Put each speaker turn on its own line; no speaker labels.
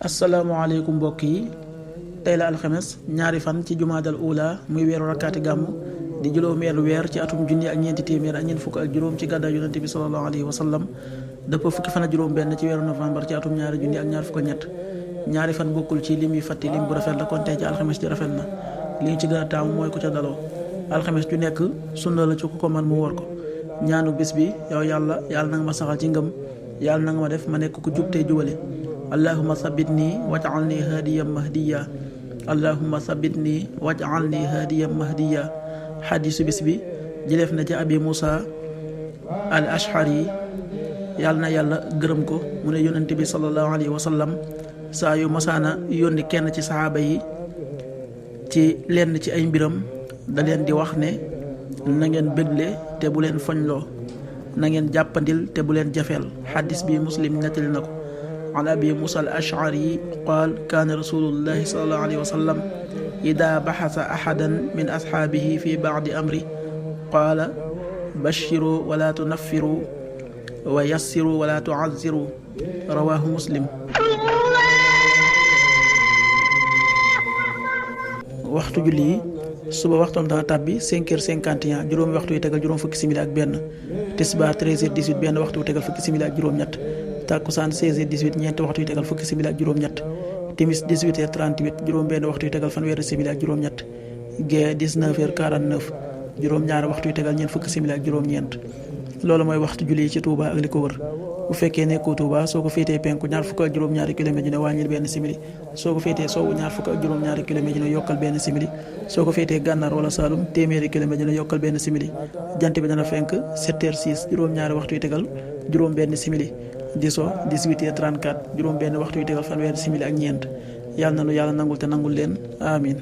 asalaamaaleykum mbokk yi tey la alxames ñaari fan ci jumaadal ula muy weeru rakkaati gàmm di juróomeelu weer ci atum junni ak ñeenti téeméer ak ñeent fukk ak juróom ci gàddaay yonente bi sallallahu alayhi wa sallam dëpp fukki fan ak juróom benn ci weeru novembre ci atum ñaari junni ak ñaar fukk ak ñett ñaari fan bokkul ci lim yi fàtti lim bu rafet la kon tey ci alxames ji rafet na li ñu ci gën a taamu mooy ku ca daloo alxames ju nekk sunna la ci ku ko man mu wor ko ñaanu bis bi yow yàlla na nga ma saxal ci ngëm yàlla na nga ma def ma nekk ku jub tey jubale allahumma sabbitni waj'alni hadiyan mahdiya allahumma sabbitni waj'alni hadiyan mahdiya xadiisu bis bi jëleef na ci abi Musa al ashari yàlla na yàlla gërëm ko mu ne yonent bi sallallahu alayhi wa sallam saa yu masaana yónni kenn ci saxaaba yi ci lenn ci ay mbiram da leen di wax ne na ngeen bégle te bu leen foñloo na ngeen jàppandil te bu leen jafeel xadiis bi muslim nettali na ko an abi Musa al ashari qaal kaana rasulullahi sallallahu alayhi wa sallam ida baxasa ahadan min asxaabihi fi bacdi amri qaala bashiru wala tunaffiru wa yassiru wala tuazziru rawahu muslim. waxtu julli yi suba waxtoom dana tàbbi 5h51 juróomi waxtu yi tegal juróom fukki simili ak benn tisbaar 13h18 benn waxtu yu tegal fukki simili ak juróom-ñett takkusaan 16h18 ñeenti waxtu yu tegal fukki simili ak juróom-ñett timis 18h38 juróom benn waxtu yu tegal fanweeri simili ak juróom-ñett gee 19h49 juróom-ñaari waxtu yu tegal ñeent fukki simili ak juróom-ñeent loolu mooy waxtu julli yi ci Touba ak li ko wër bu fekkee nekkoo Touba soo ko féetee penku ñaar fukk ak juróom-ñaari kilomètre ju ne wàññil benn simili soo ko féetee sowwu ñaar fukk ak juróom-ñaari kilomètre ju ne yokkal benn simili soo ko féetee gànnaar wala Saalum téeméeri kilomètre ju ne yokkal benn simili jant bi dana fenk 7h06 juróom-ñaari waxtu yu tegal juróom benn simili di so 18h34 juróom benn waxtu yu tegal fanweeri simili ak ñeent yàlla na nu yàlla nangul te nangul leen amin